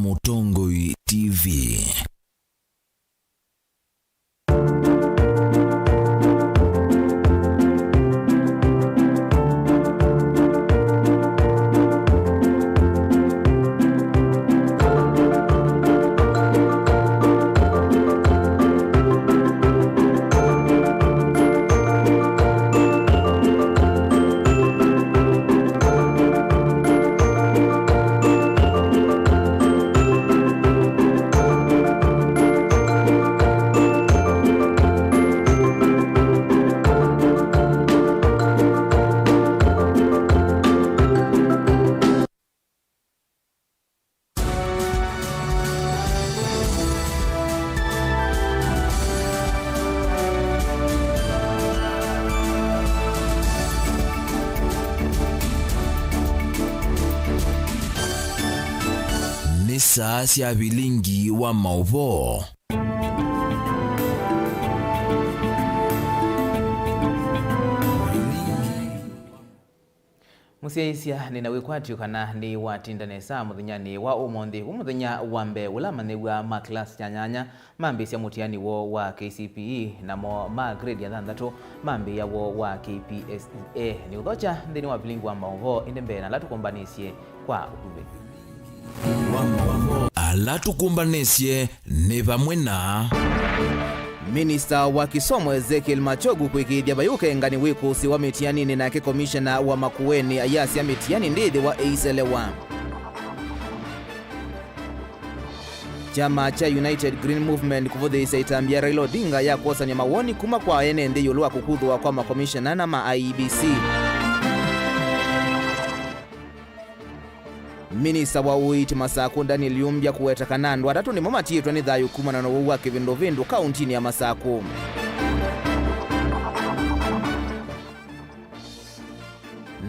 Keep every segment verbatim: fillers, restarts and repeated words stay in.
Mũtongoi T V. Nĩ saa sya vilingi wa maũvoo. Mũsyaĩĩsya, nĩ na wĩkwatyo kana nĩwatinda nesa mũthenyanĩ wa ũmũnthĩ. Wĩ mũthenya wa mbee ũla amanyĩw'a ma class ya nyanya mambĩĩsya mũtiani woo wa K C P E, namo ma grade ya thanthatũ mambĩĩa woo wa K P S E A. Nĩ ũthokya nthĩnĩ wa vilingi wa maũvoo, ĩndĩ mbee na ala tũkũmbanĩsye kwa ũkuvĩ. Ala tũkũmbanĩsye nĩ vamwe na Minista wa kĩsomo Ezekiel Machogu kwĩkĩĩthya vai ũkengani wĩ kũsĩ wa mĩtianinĩ, nake komishena wa Makueni ayasya mĩtiani ndĩthĩwa ĩiselewa. Kyama kya United Green Movement kũvũthĩĩsya ĩtambya ya Raila Odinga ya kwosany'a mawoni kuma kwa ene nthĩ ĩũlũ wa kũkuthũwa kwa makomishena na ma I E B C. Minista wa ũiiti Masakũ Daniel Yumbya kũweta kana andũ atatũ nĩmo matiĩtwe nĩ thayũ kumana na ũwau wa kĩvĩndũvĩndũ kauntinĩ ya Masakũ.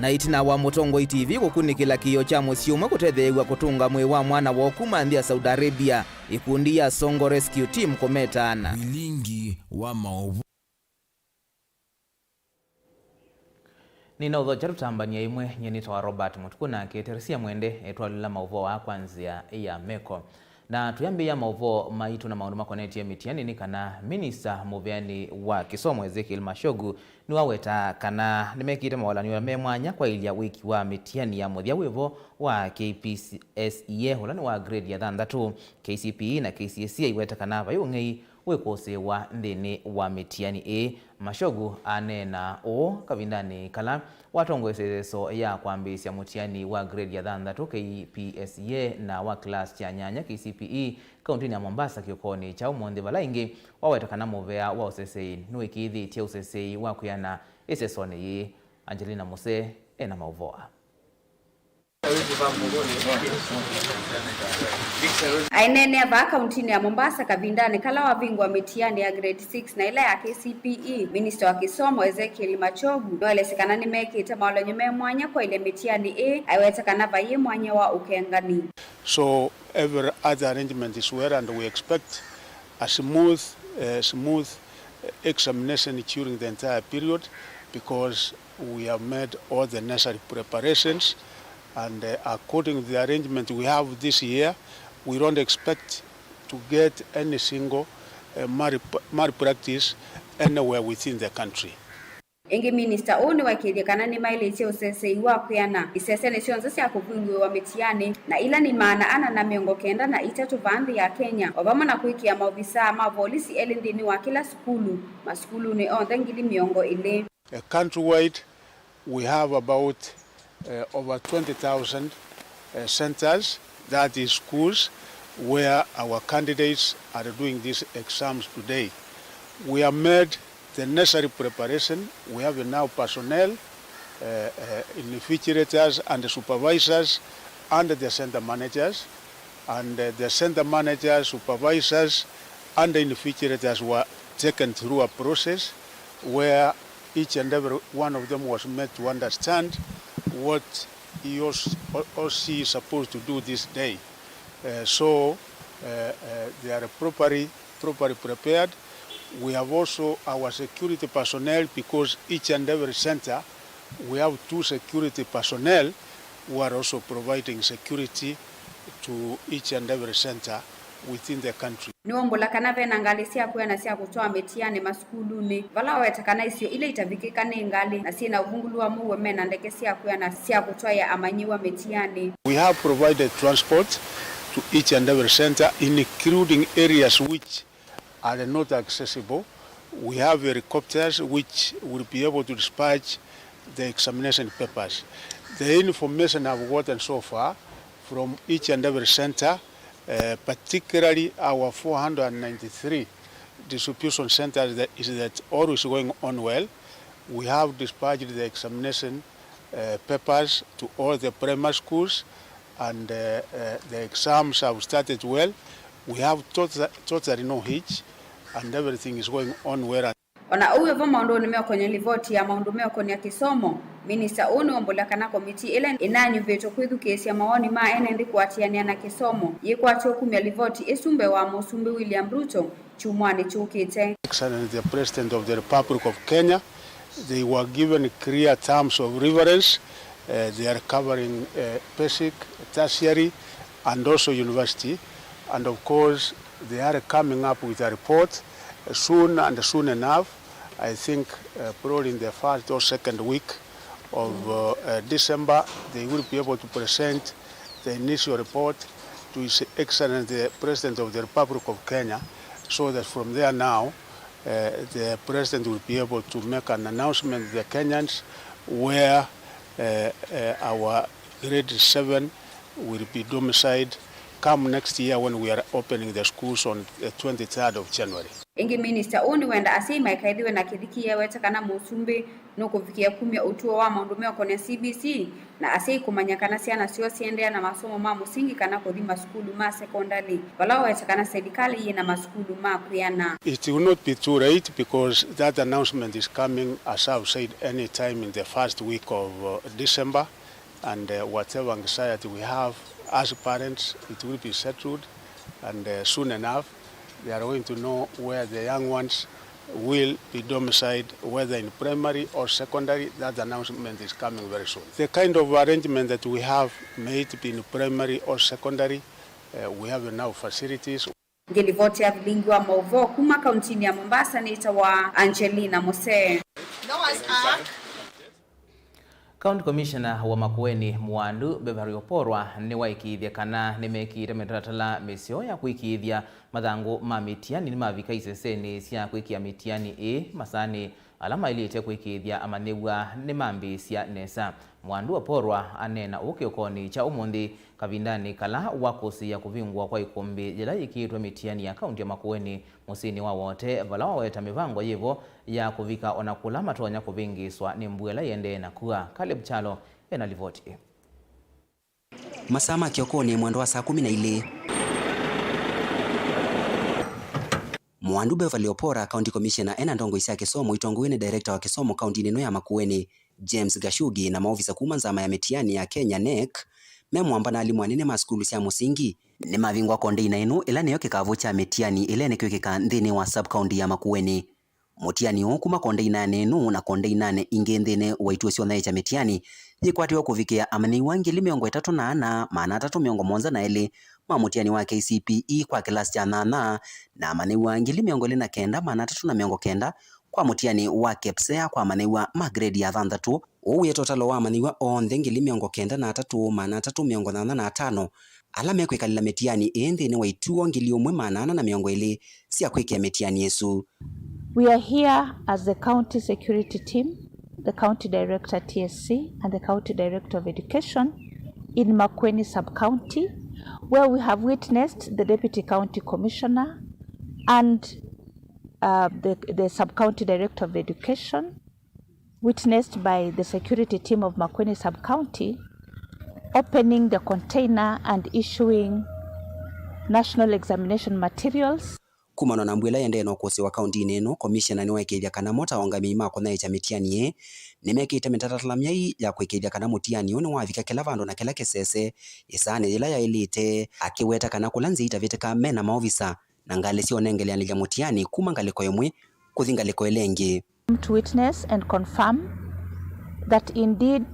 Na ĩtina wa Mũtongoi T V kũkunĩkĩla kĩĩo kya mũsyĩ ũmwe kũtetheew'a kũtũnga mwĩĩ wa mwana woo kuma nthĩ ya Saudi Arabia, ĩkundi ya Songo Rescue Team kũmetaana. Vilingi wa maũvoo. Nĩnaũthokya tũtambany'a ĩmwe, nyie nĩtawa Robert Mũtukũ, nake Teresia Mwende etwalĩla maũvoo aa kwa nzĩa ya meko. Na tũyambĩĩa maũvoo maitũ na maũndũ makonetye mĩtiani nĩ kana minista mũveani wa kĩsomo Ezekiel Machogu nĩwaweta kana nĩmekĩte mawalany'o me mwanya kwaĩlya wĩki wa mĩtiani ya mũthya wĩvo wa K P S E A, ũla nĩ wa grade ya thanthatũ. K C P E na K C S E A aiweta kana vai ũng'ei wĩkũsĩĩwa nthĩnĩ wa mĩtiani ĩĩ. Machogu aneena ũũ kavindanĩ kala watongoesye ĩseso ya kwambĩĩsya mũtiani wa grade ya thanthatũ K P S E A na wa class kya nyanya K C P E kauntinĩ ya Mombasa kĩokonĩ kya ũmũnthĩ, vala ĩngĩ waweta kana mũvea wa ũseseĩ nĩwĩkĩĩthĩtye ũseseĩ wa kwĩana ĩsesonĩ yĩĩ. Angelina Musee ena maũvoo aa. Aineenea vaa kauntinĩ ya Mombasa kavindanĩ kala wavingũa mĩtiani ya grade six na ĩla ya K C P E, minista wa kĩsomo Ezekiel Machogu nĩwaelesye kana nĩmekĩte mawalany'o me mwanya kwaĩlya mĩtiani ĩĩ, aiweta kana vaiĩ mwanya wa ũkengani. So every other arrangement is well and we expect a smooth, uh, smooth examination during the entire period because we have made all the necessary preparations, and, uh, according to the arrangement we have this year, we don't expect to get any single, uh, malp-, malpractice anywhere within the country. Ĩngĩ, minista ũũ nĩwaĩkĩĩthye kana nĩmaĩlĩtye ũseseĩ wa kwĩana isesenĩ syonthe sya kũvingũĩwa mĩtianĩ, na ila nĩ maana ana na mĩongo kenda na itatũ vaa nthĩ ya Kenya, o vamwe na kwĩkĩa maovisaa ma volisi elĩ nthĩnĩ wa kĩla sukulu, masukulunĩ onthe ngili mĩongo ĩlĩ. Uh, countrywide, we have about, uh, over twenty thousand, uh, centers, that is schools, where our candidates are doing these exams today. We have made the necessary preparation. We have enough personnel, uh, uh, invigilators and supervisors and the center managers. And, uh, the center managers, supervisors, and the invigilators were taken through a process where each and every one of them was made to understand what he or, or she is supposed to do this day. Uh, so, uh, uh, they are properly, properly prepared. We have also our security personnel, because each and every center we have two security personnel who are also providing security to each and every center within the country. Nĩwaumbũla kana ve na ngalĩ sya kwĩana sya kũtwaa mĩtianĩ masukulunĩ, vala waweta kana isio ila itavikĩka nĩ ngalĩ na syĩ na ũvungũlu wa mũuo me na ndeke sya kwĩana sya kũtwaĩa amanyĩw'a mĩtianĩ. We have provided transport to each and every center, including areas which are not accessible. We have helicopters which will be able to dispatch the examination papers. The information I've gotten so far from each and every center, uh, particularly our four hundred ninety-three distribution centers, that is that all is going on well. We have dispatched the examination uh, papers to all the primary schools, and uh, uh, the exams have started well. We have tota- totally no hitch, and everything is going on well. O na ũu wĩ vo maũndũnĩ meũkonya livoti ya maũndũ meũkonya kĩsomo, minista ũũ nĩwaumbũla kana komitii ĩla ĩnanyuvĩtwe kwĩthukĩĩsya mawoni ma ene nthĩ kũatĩanĩa na kĩsomo yĩkwatĩwe kumya livoti ĩsu mbee wa Mũsumbĩ William Ruto kyumwanĩ kyũkĩte. Excellency the President of the Republic of Kenya, they were given clear terms of reference. Uh, they are covering uh, basic, tertiary, and also university. And of course, they are coming up with a report uh, soon and soon enough. I think uh, probably in the first or second week of uh, uh, December, they will be able to present the initial report to His Excellency the President of the Republic of Kenya, so that from there now, uh, the President will be able to make an announcement to the Kenyans where uh, uh, our grade seven will be domiciled come next year when we are opening the schools on the twenty-third of January. Ĩngĩ, minista ũũ nĩwenda asyai maikaĩthĩwe na kĩthikĩ ewete kana Mũsumbĩ nũkũvikĩa kumya ũtuo wa maũndũ meũkonya C B C, na asyai kũmanya kana syana syoo siendeea na masomo ma mũsingi kana kũthi masukulu ma sekondalĩ, vala waweta kana selikalĩ yĩ na masukulu ma kwĩana. It will not be too late because that announcement is coming, as I've said, any time in the first week of uh, December, and uh, whatever anxiety we have as parents, it will be settled, and uh, soon enough they are going to know where the young ones will be domiciled, whether in primary or secondary. That announcement is coming very soon. The kind of arrangement that we have, may it be in primary or secondary, uh, we have enough facilities. Ngĩlivoti ya vilingi wa maũvoo kuma kauntinĩ ya Mombasa nĩtawa Angelina Mose. County Commissioner wa Makueni Mwandu Beverly Oporwa nĩwaĩkĩĩthya kana nĩmekĩĩte mĩtalatala mĩseo ya kũĩkĩĩthya mathangũ ma mĩtiani nĩmavika isesenĩ sya kwĩkĩa mĩtiani ĩĩ masaanĩ ala maĩlĩte kũĩkĩĩthya amanyĩw'a nĩmambĩĩsya nesa. Mwandu Oporwa aneena ũu kĩokonĩ kya ũmũnthĩ kavindanĩ kala wa kũsĩĩa kũvingũa kwa ĩkũmbĩ yĩla yĩkĩĩtwe mĩtiani ya kaunti ya Makueni mũsyĩnĩ wa Wote, vala waweta mĩvango yĩvo ya kũvika o na kũla matonya kũvĩngĩĩswa nĩ mbua ĩla ĩendee na kua. Caleb Kyalo e na livoti ĩĩ. Masaa ma kĩokonĩ mwendo wa saa kũmi na ilĩ, Mwandu Beverly Opora, County Commissioner, ena ndongoi sya kĩsomo itongoew'e nĩ Director wa kĩsomo kauntinĩ ĩno ya Makueni, James Gashugi, na maovisa kuma nzama ya mĩtiani ya Kenya, nec, me mũamba na alimũ anene ma sukulu sya mũsingi. Nĩmavingũa kondeina ĩno, ĩla nĩyo kĩkavũ kya mĩtiani ĩla ĩnekwĩkĩka nthĩnĩ wa sub-county ya Makueni. Mũtiani ũũ kuma kondeinanĩ ĩno na kondeinanĩ ingĩ nthĩnĩ wa ituo sya ũthaĩĩkya mĩtiani yĩkwatĩwe kũvikĩa amanyĩw'a ngili mĩongo ĩtatũ na ana, maana atatũ mĩongo mũonza na elĩ ma mũtiani wa K C P E kwa kĩlasi kya nyanya, na amanyĩw'a ngili mĩongo ĩlĩ na kenda, maana atatũ na mĩongo kenda kwa mũtiani wa KPSEA kwa amanyĩw'a ma grade ya thanthatũ. Ũu wĩeta ũtalo wa amanyĩw'a onthe ngili mĩongo kenda na atatũ, maana atatũ mĩongo nyanya na atano ala mekwĩkalĩla mĩtiani ĩĩ nthĩnĩ wa ituo ngili ũmwe maana ana na mĩongo ĩlĩ sya kwĩkĩa mĩtiani ĩsu. We are here as the county security team, the county director T S C and the county director of education in Makueni sub-county, where we have witnessed the deputy county commissioner and uh, the, the sub-county director of education witnessed by the security team of Makueni Sub-County, opening the container and issuing national examination materials. Kumana na mbua ĩla ĩendee na ũkũsĩ wa kauntinĩ ĩno, komishena nĩwaĩkĩĩthya kana mo ta aũngamĩi ma kũthaĩĩkya mĩtiani ĩĩ nĩmekĩĩte mĩtalatala myai ya kũĩkĩĩthya kana mũtiani ũũ nĩwavika kĩla vandũ na kĩla kĩsese ĩsaanĩ yĩla yaĩlĩte, akĩweta kana kũla nzĩa itavĩtĩka me na maovisa na ngalĩ sya ũnengeleanĩlya mũtiani kuma ngalĩko ĩmwe kũthi ngalĩko ĩla ĩngĩ. To witness and confirm that indeed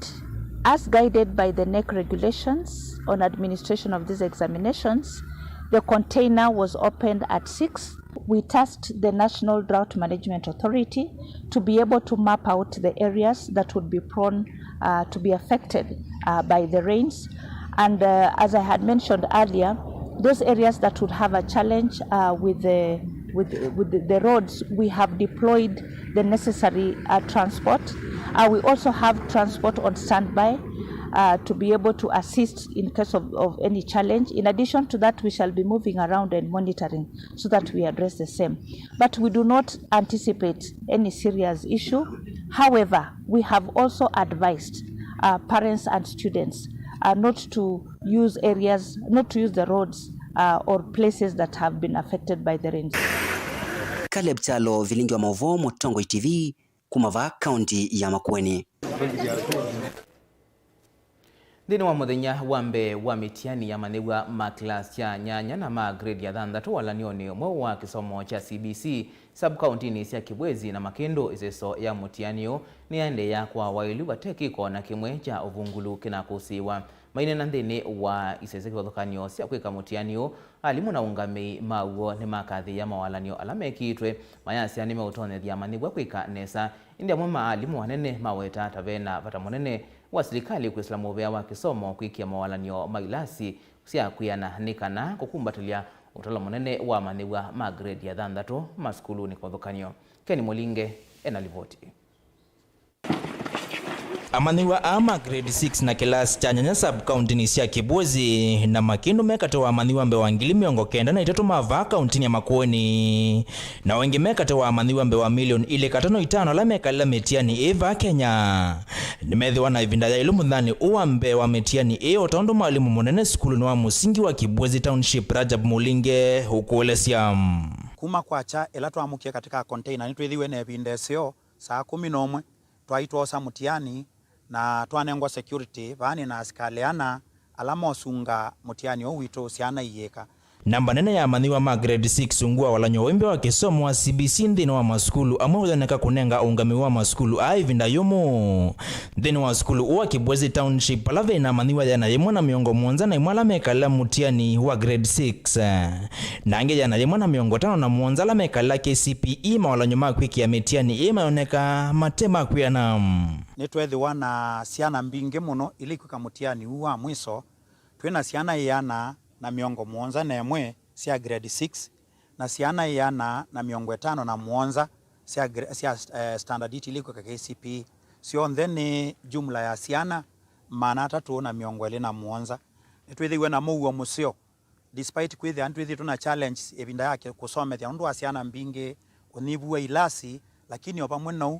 As guided by the NEC regulations on administration of these examinations, the container was opened at six. We tasked the National Drought Management Authority to be able to map out the areas that would be prone, uh, to be affected, uh, by the rains. And, uh, as I had mentioned earlier, those areas that would have a challenge, uh, with the, with, with the roads, we have deployed the necessary, uh, transport. Uh, we also have transport on standby, uh, to be able to assist in case of, of any challenge. In addition to that, we shall be moving around and monitoring so that we address the same. But we do not anticipate any serious issue. However, we have also advised, uh, parents and students, uh, not to use areas, not to use the roads, uh, or places that have been affected by the rains. Caleb Kyalo, Vilingi wa Mauvoo, Mũtongoi T V, kuma vaa kaunti ya Makueni. Nthĩnĩ wa mũthenya wa mbee wa mĩtiani ya amanyĩw'a ma class kya nyanya na ma grade ya thanthatũ walany'onĩ ũmwe wa kĩsomo kya C B C sub-kauntinĩ sya Kibwezi na Makindu, ĩseso ya mũtiani ũũ nĩyaendeea kwa waĩlu vate kĩko na kĩmwe kya ũvungũlu kĩnakũsĩĩwa. Maineena nthĩnĩ wa isese kĩvathũkany'o sya kwĩka mũtiani ũũ, alimũ na aũngamĩi ma w'o nĩmakathĩĩa mawalany'o ala mekĩĩtwe, mayasya nĩmeũtonyethya amanyĩw'a kwĩka nesa. Ĩndĩ amwe ma alimũ anene maweta ta ve na vata mũnene wa silikalĩ kwĩsĩla mũvea wa kĩsomo kwĩkĩa mawalany'o ma ilasi sya kwĩana nĩ kana kũkumbatĩlya ũtalo mũnene wa amanyĩw'a ma grade ya thanthatũ masukulunĩ kĩvathũkany'o. Ken Mũlinge ena livoti. Amanyĩw'a aa ma grade six na kĩlasi kya nyanya sub-kauntinĩ sya Kibwezi na Makindu me katĩ wa amanyĩw'a mbee wa ngili mĩongo kenda na itatũ ma vaa kauntinĩ ya Makueni, na o ĩngĩ me katĩ wa amanyĩw'a mbee wa milioni ilĩ katano itano ala mekalĩla mĩtiani ĩĩ vaa Kenya. Nĩmethĩwa na ĩvinda yaĩlu mũthenyanĩ ũũ wa mbee wa mĩtiani ĩĩ, o tondũ mwalimũ mũnene sukulunĩ wa mũsingi wa Kibwezi Township, Rajab Mũlinge, ũkũelesya. Kuma kwakya ĩla twamũkie katĩ ka container, nĩtwĩthĩiwe na ĩvinda ĩseo saa kũmi na ũmwe, twaĩ twosa mũtiani na twanengwa security vaa nĩ na asikalĩ ana ala mosunga mũtiani ũũ witũ syana iĩka. Namba nene ya amanyĩw'a ma grade six ungu wa walany'o wa wĩmbe wa kĩsomo wa C B C nthĩnĩ wa masukulu amwe ũyoneka kũnenga ũũngamĩi wa masukulu aa ĩvinda yũmũ. Nthĩnĩ wa sukulu ũũ wa Kibwezi Township, ala ve na amanyĩw'a ĩana yĩmwe na mĩongo mũonza na ĩmwe ala mekalĩla mũtiani wa grade six, na angĩ ĩana yĩmwe na mĩongo ĩtano na mũonza ala mekalĩla K C P E mawalany'o ma kwĩkĩa mĩtiani ĩĩ mayoneka mate ma kwĩana. Nĩtweethĩwa na syana mbingĩ mũno ila ikwĩka mũtiani ũũ wa mwiso. Twĩ na syana ĩana na mĩongo mũonza na ĩmwe sya grade six na syana ĩana na mĩongo ĩtano na mũonza sya gre-, sya, eh, standard eight ila ikwĩka K C P E. Syonthe nĩ jumla ya syana maana atatũ na mĩongo ĩlĩ na mũonza. Nĩtwĩthĩiwe na mũuo mũseo, despite kwĩthĩa nĩtwĩthĩĩtwe na challenges ĩvinda ya kĩ-, kũsomethya nũndũ wa syana mbingĩ, ũnyivu wa ilasi, lakini o vamwe na ũu,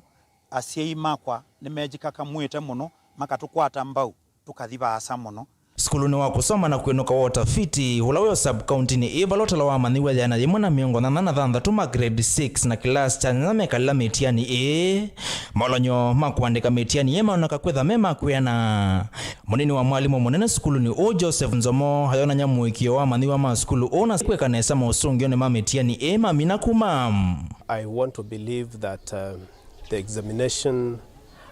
asyai makwa nĩmejĩkakamw'ĩte mũno, makatũkwata mbau, tũkathi vaasa mũno. Sukulunĩ wa kũsoma na kwĩnũka wa ũtafiti, ũla wĩ o sub-kauntinĩ ĩĩ, vala ũtalo wa amanyĩw'a ĩana yĩmwe na mĩongo nyanya na thanthatũ ma grade six na kĩlasi kya nyanya mekalĩla mĩtiani ĩĩ, mawalany'o ma kũandĩka mĩtiani ĩĩ maoneka kwĩtha me ma kwĩana. Mũnini wa mwalimũ mũnene sukulunĩ ũũ, Joseph Nzomo, ayonany'a mũĩkĩĩo wa amanyĩw'a ma sukulu ũũ na kwĩka nesa maũsũngĩonĩ ma mĩtiani ĩĩ mamina kuma. I want to believe that, um, the examination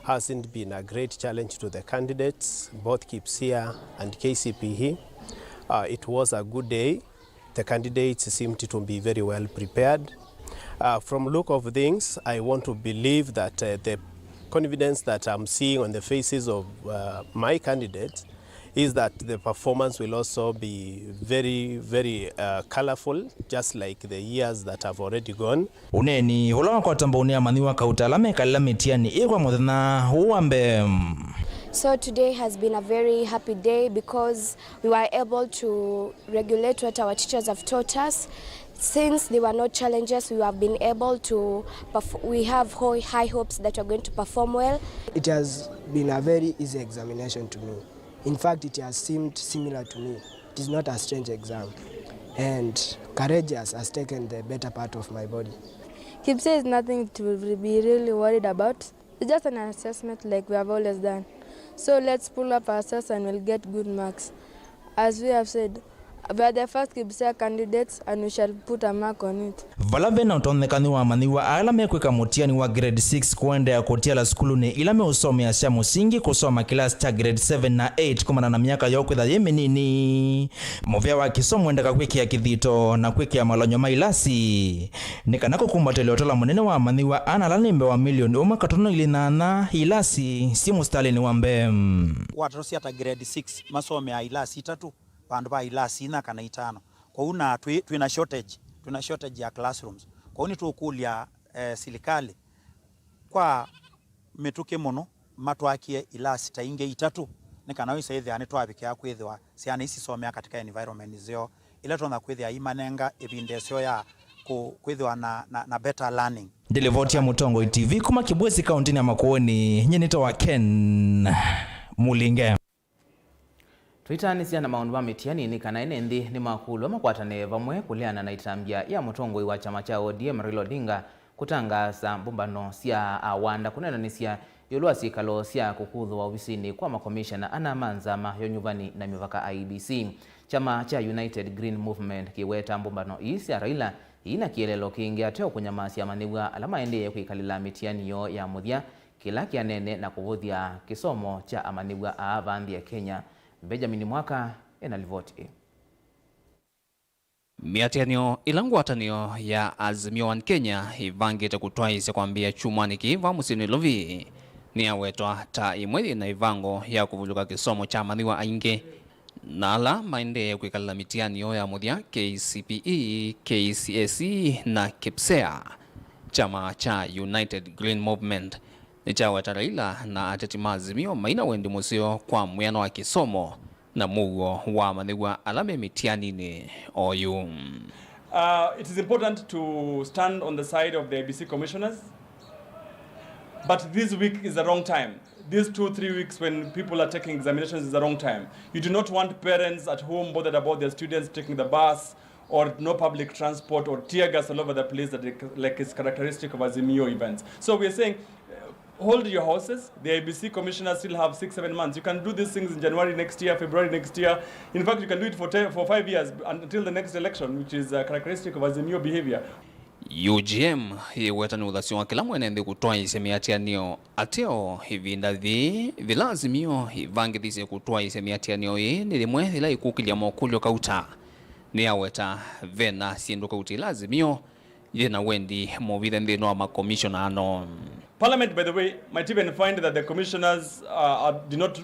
hasn't been a great challenge to the candidates, both KIPSEA and K C P E. Uh, it was a good day. The candidates seemed to be very well prepared. Uh, from look of things, I want to believe that, uh, the confidence that I'm seeing on the faces of, uh, my candidates is that the performance will also be very, very, uh, colorful, just like the years that have already gone. Ũneeni ũla wakwata mbau nĩ amanyĩw'a kauta ala mekalĩla mĩtiani ĩĩ kwa mũthenya ũũ wa mbee. So today has been a very happy day because we were able to regulate what our teachers have taught us. Since there were no challenges, we have been able to perf-, we have ho-, high hopes that we're going to perform well. It has been a very easy examination to me. In fact, it has seemed similar to me. It is not a strange exam. And courageous has taken the better part of my body. KIPSEA is nothing to be really worried about. It's just an assessment like we have always done. So let's pull up our socks and we'll get good marks. As we have said, We are the first KIPSEA candidates and we shall put a mark on it. Vala ve na ũtonyekanu wa amanyĩw'a ala mekwĩka mũtiani wa grade six kũendeea kũtiala sukulunĩ ila meũsomea sya mũsingi kũsoma kĩlasi kya grade seven na eight kumana na myaka yoo kwĩtha yĩ mĩnini, mũvĩa wa kĩsomo wendeka kwĩkĩa kĩthito na kwĩkĩa malony'o ma ilasi nĩ kana kũkumbatĩlya ũtalo mũnene wa amanyĩw'a ana ala nĩ mbee wa milioni ũmwe katono ilĩ na nyanya ilasi syĩ mũsitalĩnĩ wa mbee. Watatũsya ta grade six masomeaa ilasi itatũ vandũ va ilasi inya kana itano. Kwoou na twĩ, twĩ na shortage, twĩ na shortage ya classrooms. Kwoou nĩtũkũlya, eh, silikalĩ kwa mĩtũkĩ mũno matwakie ilasi ta ingĩ itatũ, nĩ kana wĩsa ĩthĩa nĩtwavikĩa kwĩthĩwa syana isi sisomea katika environment nzeo, ila tonya kwĩthĩa imanenga ĩvinda ĩseo ya kũ-, kwĩthĩwa na, na, na better learning. Ndilivoti ya Mũtongoi T V kuma Kibwezi, kaunti ya Makueni, nyie nĩtawa Ken Mulinge. Tũitaanĩsya na maũndũ ma mĩtiani nĩ kana ene nthĩ nĩmakũlw'a makwatane vamwe kũleana na ĩtambya ya mũtongoi wa kyama kya O D M Raila Odinga kũtangaasa mbũmbano sya awanda kũneenanĩsya ĩũlũ wa syĩkalo sya kũkuthũwa ovisinĩ kwa makomishana ana ma nzama ya ũnyuvani na mĩvaka I E B C. Kyama kya United Green Movement kĩweta mbũmbano ii sya Raila ii na kĩeleelo kĩngĩ ateo kũnyamasya amanyĩw'a ala maendee kwĩkalĩla mĩtiani yoo ya mũthya kĩla kĩaneene na kũvũthya kĩsomo kya amanyĩw'a aa va nthĩ ya Kenya. Benjamin Mwaka ena livoti ĩĩ. Mĩatĩanĩo ĩla ngwatanĩo ya Azimio One Kenya ĩvangĩte kũtwaĩĩsya kwambĩĩa kyumwanĩ kĩĩ va mũsyĩ Nairobi nĩyawetwa ta ĩmwe yĩ na ĩvango ya kũvulũka kĩsomo kya amanyĩw'a aingĩ na ala maendee kwĩkalĩla mĩtiani yoo ya mũthya, K C P E, K C S E na KIPSEA. Kyama kya United Green Movement nĩkyaweta Raila na ateti ma Azimio maina wendi mũseo kwa mwĩano wa kĩsomo na mũuo wa amanyĩw'a ala me mĩtianinĩ oyu. Uh, it is important to stand on the side of the I E B C commissioners, but this week is the wrong time. These two, three weeks when people are taking examinations is the wrong time. You do not want parents at home bothered about their students taking the bus or no public transport or tear gas all over the place that, like, is characteristic of Azimio events. So we are saying, uh, hold your horses. The I E B C commissioners still have six, seven months. You can do these things in January next year, February next year. In fact, you can do it for ten, for five years until the next election, which is a characteristic of Azimio behavior. U G M yĩweta nĩ ũthasyo wa kĩla mwene nthĩ kũtwaĩĩsya mĩatĩanĩo ateo ĩvinda yĩĩ, yĩla Azimio ĩvangĩthisye kũtwaĩĩsya mĩatĩanĩo ĩĩ nĩ yĩmwe yĩla ĩkũkĩlya mokũlyo kauta. Nĩyaweta ve na syĩndũ kauta ila Azimio yĩ na wendi mũvithe nthĩnĩ wa makomishona ano. Parliament, by the way, might even find that the commissioners, uh, are, did not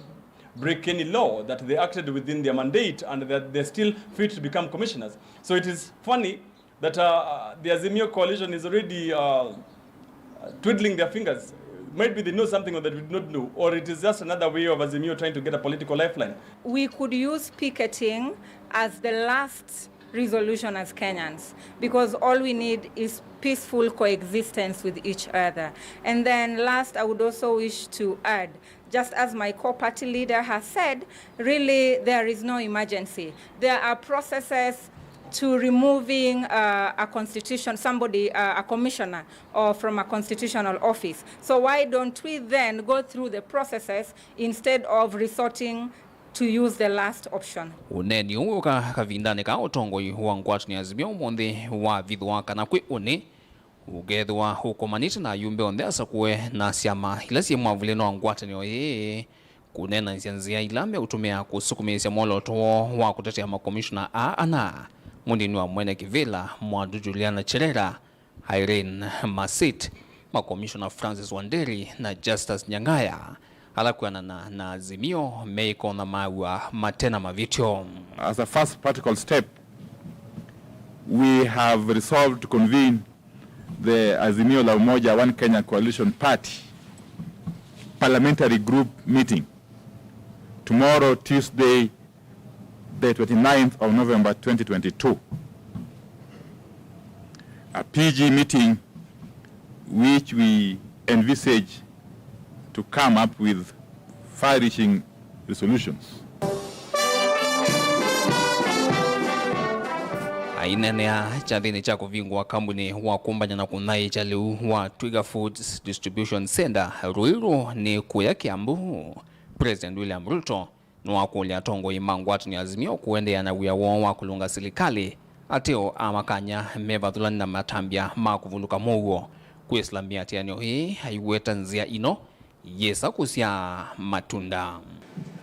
break any law, that they acted within their mandate and that they're still fit to become commissioners. So it is funny that, uh, the Azimio coalition is already, uh, twiddling their fingers. Maybe they know something that we do not know, or it is just another way of Azimio trying to get a political lifeline. We could use picketing as the last resolution as Kenyans, because all we need is peaceful coexistence with each other. And then last, I would also wish to add, just as my core party leader has said, really, there is no emergency. There are processes to removing, uh, a constitution, somebody, uh, a commissioner, or from a constitutional office. So why don't we then go through the processes instead of resorting to use the last option? Ũneeni ũũ wĩũka kavindanĩ ka ũtongoi wa ngwatanĩo ya Azimio ũmũnthĩ wavithũa kana kwĩ ũnĩ ũkethĩwa ũkomanĩte na ayumbe onthe asakũe na syama ila syĩ mwavulĩnĩ wa ngwatanĩo ĩĩ kũneenanĩsya nzĩa ila meũtũmĩa kũsukumĩĩsya mwolooto woo wa kũtetea makomishona aa ana, mũnini wa mwene kĩvĩla Mwandu Juliana Cherera, Irene Masit, makomishona Francis Wanderi na Justus Nyang'aya, ala kwĩanana na Azimio meĩkona maw'a mate na mavĩtyo. As a first practical step, we have resolved to convene the Azimio la Umoja One Kenya Coalition Party Parliamentary Group meeting tomorrow, Tuesday, the twenty-ninth of November twenty twenty-two, a P G meeting which we envisage to come up with far-reaching resolutions. Aineenea kyathĩnĩ kya kũvingũa kambuni wa kũmbany'a na kũnyaĩĩkya lĩu wa Twiga Foods Distribution Centre, Ruiru nĩ kũya Kiambu, President William Ruto nĩwakũlya atongoi ma ngwatanĩo ya Azimio kũendeea na wĩa woo wa kũlũnga silikalĩ, ateo amakany'a mevathũlane na matambya ma kũvuluka mũuo, kwĩsĩla mĩatĩanĩo ĩĩ aiweta nzĩa ĩno yĩsa kũsyaa matunda.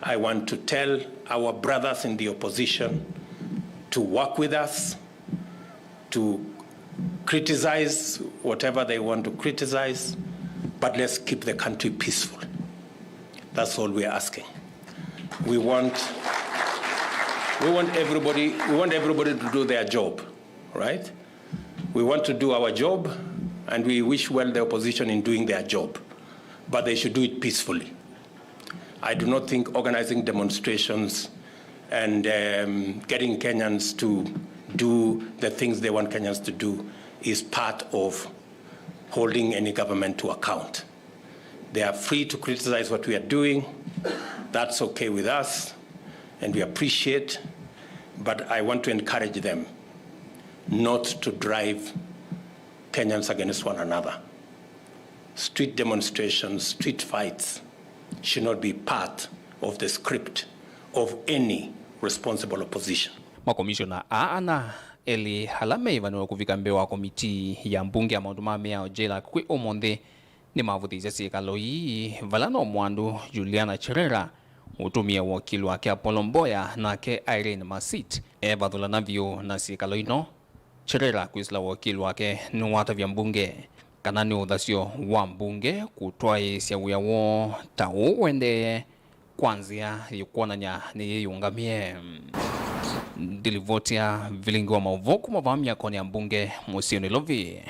I want to tell our brothers in the opposition to work with us, to criticize whatever they want to criticize, but let's keep the country peaceful. That's all we are asking. We want, we want everybody, we want everybody to do their job, right? We want to do our job, and we wish well the opposition in doing their job, but they should do it peacefully. I do not think organizing demonstrations and, um, getting Kenyans to do the things they want Kenyans to do is part of holding any government to account. They are free to criticize what we are doing. That's okay with us, and we appreciate. But I want to encourage them not to drive Kenyans against one another. Street demonstrations, street fights should not be part of the script of any responsible opposition. Makomishona aa ana elĩ ala meĩvanĩwe kũvika mbee wa komitii ya mbunge ya maũndũ ma mĩao JLAC kwĩ ũmũnthĩ nĩmavũthĩĩsye syĩkalo ii, vala no mwandu Juliana Cherera ũtũmĩe wokili wake Apollo Mboya, nake Irene Masit evathũlana vyũ na syĩkalo ino. Cherera kwĩsĩla wokili wake nĩwatavya mbunge kana nĩ ũthasyo wa mbunge kũtwaĩĩsya wĩa woo ta ũũ ũendee kwa nzĩa yĩkwonany'a nĩyĩyũngamie. Ndilivoti ya vilingi wa maũvoo kuma vaa myakonĩ ya mbunge mũsyĩ Nairobi.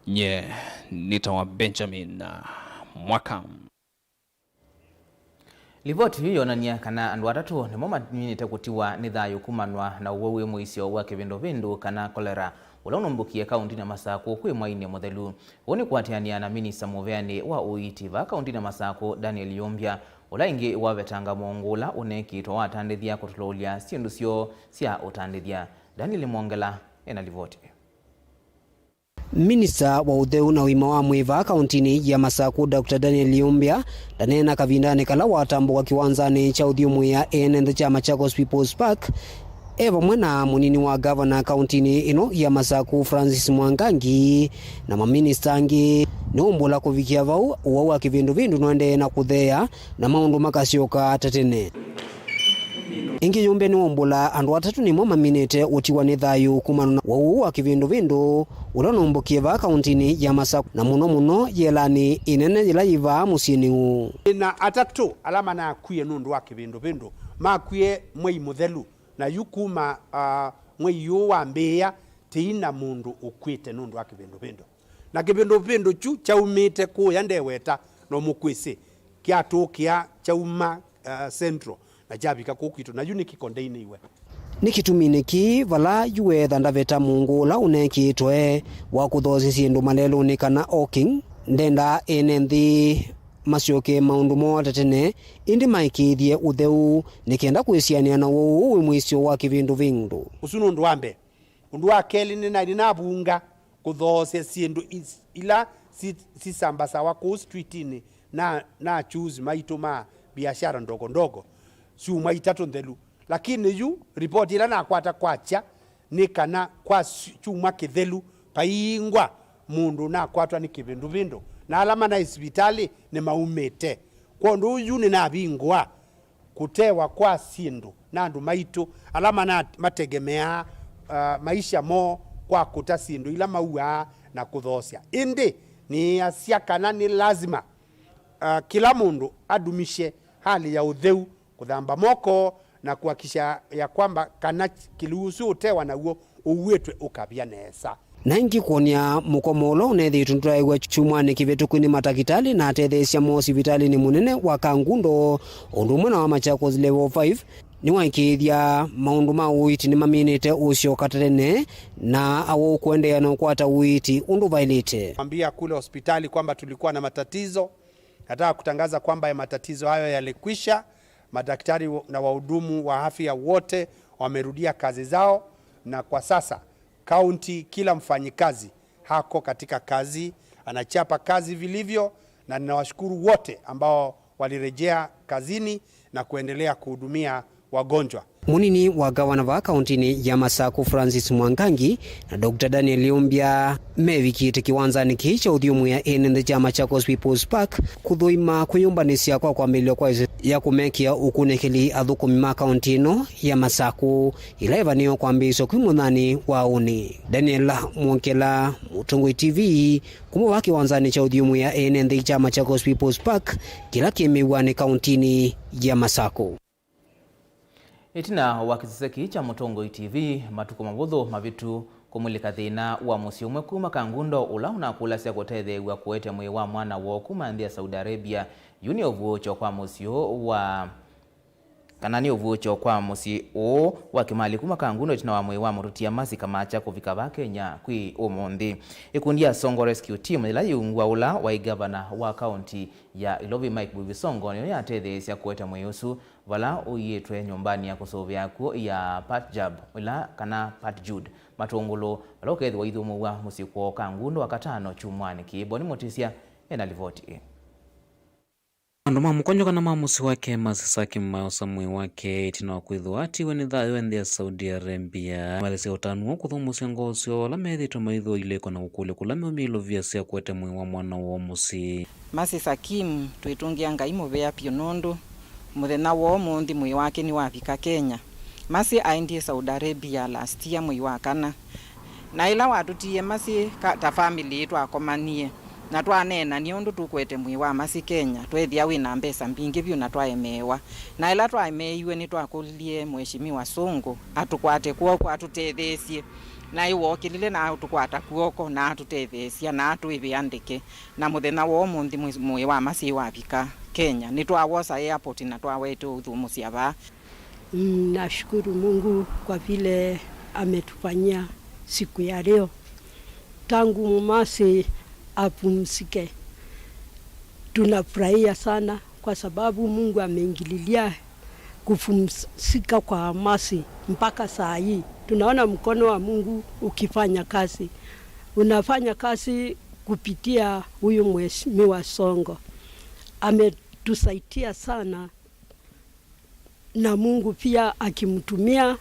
Nye nĩtawa Benjamin Mwaka. Livoti yu yonany'a kana andũ atatũ nĩmo maminĩte kũtiwa nĩ thayũ kumanwa na ũwau wĩ mũisyo wa kĩvĩndũvĩndũ kana kolera, ũla ũnũmbũkie kaũntinĩ ya Masakũ kwĩ mwainĩ mũthelu. Ũu nĩ kũatĩanĩa na minista mũveanĩ wa ũiiti vaa kaũntinĩ ya Masakũ, Daniel Yumbya, ũla ĩngĩ wavetanga mũongo ũla ũneekĩtwe wa atandĩthya kũtũlũlya syĩndũ syoo sya ũtandĩthya. Daniel Mwongela ena livoti ĩyo. Minista wa ũtheu na ũima wa mwĩĩ vaa kaũntinĩ ya Masakũ, Doctor Daniel Yumbya, ndaneena kavindanĩ kala watambũka kĩwanzanĩ kya ũthyũmũĩa ene nthĩ kya Machakos People's Park, e vamwe na mũnini wa gavana kaũntinĩ ĩno ya Masakũ, Francis Mwangangi, na maminista angĩ, nĩwaumbũla kũvikĩa vau, ũwau wa kĩvĩndũvĩndũ nũendee na kũtheea, na maũndũ makasyoka ta tene. Ĩngĩ Yumbya nĩwaumbũla andũ atatũ nĩmo maminĩte ũtiwa nĩ thayũ kumana na ũwau ũũ wa kĩvĩndũvĩndũ ũla ũnũmbũkie vaa kaũntinĩ ya Masakũ, na mũno mũno yĩelanĩ ĩnene yĩla yĩ vaa mũsyĩnĩ ũũ. Na atatũ ala manakwie nũndũ wa kĩvĩndũvĩndũ makwie mwei mũthelu, na yu kuma, ah, mwei ũũ wambĩĩa, tĩi na mũndũ ũkw'ĩte nũndũ wa kĩvĩndũvĩndũ. Na kĩvĩndũvĩndũ kyu kyaumĩte kũũya ndeweta no mũkwĩsĩ, kyatũkĩa kyauma, uh, Central na kyavika kũu kwitũ, na yu nĩkĩkondeini iwe. Nĩ kĩtuminĩ kĩĩ vala yu weetha ndaveta mũongo ũla ũneekĩtwe wa kũthoosya syĩndũ malelũnĩ kana hawking, ndendaa ene nthĩ masyoke maũndũ moo ta tene, ĩndĩ maĩkĩĩthye ũtheu nĩ kenda kwĩsianĩa na ũwau ũũ wĩ mũisyo wa kĩvĩndũvĩndũ. Ũsu nĩ ũndũ wa mbee. Ũndũ wa kelĩ, nĩna-, nĩnavunga kũthoosya syĩndũ is-, ila si-, sisambasawa kũu streetinĩ na, na achuuzi maitũ ma biashara ndogo ndogo syumwa itatũ nthelu. Lakini yu, ripoti ĩla nakwata kwakya nĩ kana kwa sy-, kyumwa kĩthelu, paiingwa mũndũ ũnakwatwa nĩ kĩvĩndũvĩndũ, na ala manaĩ sivitalĩ nĩmaumĩte. Kwondũ ũu yu nĩnavingũa kũtewa kwa syĩndũ na andũ maitũ ala mana-, mategemeaa, uh, maisha moo kwa kũta syĩndũ ila mauaa na kũthoosya. Ĩndĩ nĩasya kana nĩ lasima, uh, kĩla mũndũ adumishe hali ya ũtheu, kũthamba moko na kuhakikisha ya kwamba kana kĩlĩu ũsu ũtewa naw'o ũuĩtwe ũkavya nesa. Na ĩngĩ kwony'a mũkomo ũla ũnethĩĩtwe ndũtaĩw'a kyumwanĩ kĩvĩtũku nĩ matakĩtalĩ na atetheesya moo sivitalĩnĩ mũnene wa Kangundo, ũndũ ũmwe na wa Machakos Level five, nĩwaĩkĩĩthya maũndũ ma ũiiti nĩmaminĩte ũsyoka ta tene, na awau kũendeea na ũkwata ũiiti ũndũ vaĩlĩte. Ambia kule hospitali kwamba tulikuwa na matatizo. Nataka kutangaza kwamba ya matatizo hayo yalikwisha. Madaktari wo-, na wahudumu wa afya wote wamerudia kazi zao, na kwa sasa kaunti, kila mfanyikazi hako katika kazi, anachapa kazi vilivyo, na ninawashukuru wote ambao walirejea kazini. na kuendelea kuhudumia wagonjwa. Mũnini wa ngavana vaa kaũntĩnĩ ya Masaku, Francis Mwangangi, na Doctor Daniel Yumbya mevikĩte kĩwanzanĩ kĩĩ kya ũthyũmũĩa ene nthĩ kya Machakos People's Park kũthũima kwĩyũmbanĩsya kwa kwambĩlĩlwa kwa ĩsese ya kũmekĩa ũkunĩkĩli athũkũmi ma kaũntĩ ĩno ya Masaku, ĩla ĩvanĩĩwe kwambĩĩsya kwĩ mũthanĩ wa ũnĩ. Daniel Mwongela, Mũtongoi T V, kuma vaa kĩwanzanĩ kya ũthyũmũĩa ene nthĩ kya Machakos People's Park, kĩla kĩ mĩw'anĩ kaũntĩnĩ ya Masaku. Ĩtina wa kĩsese kĩĩ kya Mũtongoi T V matukũ mavũthũ mavĩtu kũmulĩka thĩna wa mũsyĩ ũmwe kuma Kangundo ũla ũnakũlasya kũtetheew'a kũete mwĩĩ wa mwana woo kuma nthĩ ya Saudi Arabia, yu nĩ ũvuũkyo kwa mũsyĩ ũũ wa, kana nĩ ũvuũkyo kwa mũsyĩ ũũ wa Kĩmali kuma Kangundo ĩtina wa mwĩĩ wa mũtũtia Mercy Kamakya kũvika vaa Kenya kwĩ ũmũnthĩ. Ĩkundi ya Songo Rescue Team yĩla yĩungwa ũla waĩ ngavana wa kaũnti ya Ilovi Mike Mbuvi Songo nĩyo yatetheesya kũete mwĩĩ ũsu vala ũiĩtwe nyũmbanĩ ya kũsũvĩa akw'ũ ya Patjab ĩla kana Patjud Matũngũlũ, vala ũkethĩwa ũithũmũw'a mũsyĩ kwoo Kangundo Wakatano kyumwanĩ kĩĩ. Boni Mũtĩsya ena livoti ĩ. Andũ ma mũkonyo kana ma mũsyĩ wake Mercy Sakim mayosa mwĩĩ wake ĩtina wa kwĩthĩwa atiwe nĩ thayũ e nthĩ ya Saudi Arabia. Maelesya ũtanu ũũ kũthũmũsya ngoo syoo ala methĩĩtwe maithũa ilĩko na kũkũlya kũla meumya ilovia sya kũete mwĩĩ wa mwana woo mũsyĩ. Mercy Sakim, twĩtũngĩa Ngai mũvea vyũ nũndũ mũthenya wa ũmũnthĩ mwĩĩ wake nĩwavika Kenya. Mercy aendie Saudi Arabia last year mwei wa kana. Na ĩla watũtiie Mercy ka, ta family twakomanie, na twaneenany'a ũndũ tũkũete mwĩĩ wa Mercy Kenya, tweethĩa wĩ na mbesa mbingĩ vyũ na twaemeewa. Na ĩla twaemeeiwe, nĩtwakũlilye Mheshimiwa Songo atũkwate kw'oko atũtetheesye. Na ĩwookĩlile na atũkwata kw'oko na atũtetheesya na atũĩvĩa ndeke. Na mũthenya wa ũmũnthĩ mwĩ, mwĩĩ wa Mercy wavika Kenya. Nĩtwawosa airport na twawete ũthũmũsya vaa. Mm, nashukuru Mungu kwa vile ametufanyia siku ya leo. Tangu Mercy apumzike, tunafurahia sana kwa sababu Mungu ameingililia kupumzika kwa Mercy mpaka saa hii. Tunaona mkono wa Mungu ukifanya kazi. Unafanya kazi kupitia huyu Mheshimiwa Songo. Ametusaidia sana. Na Mungu pia akimtumia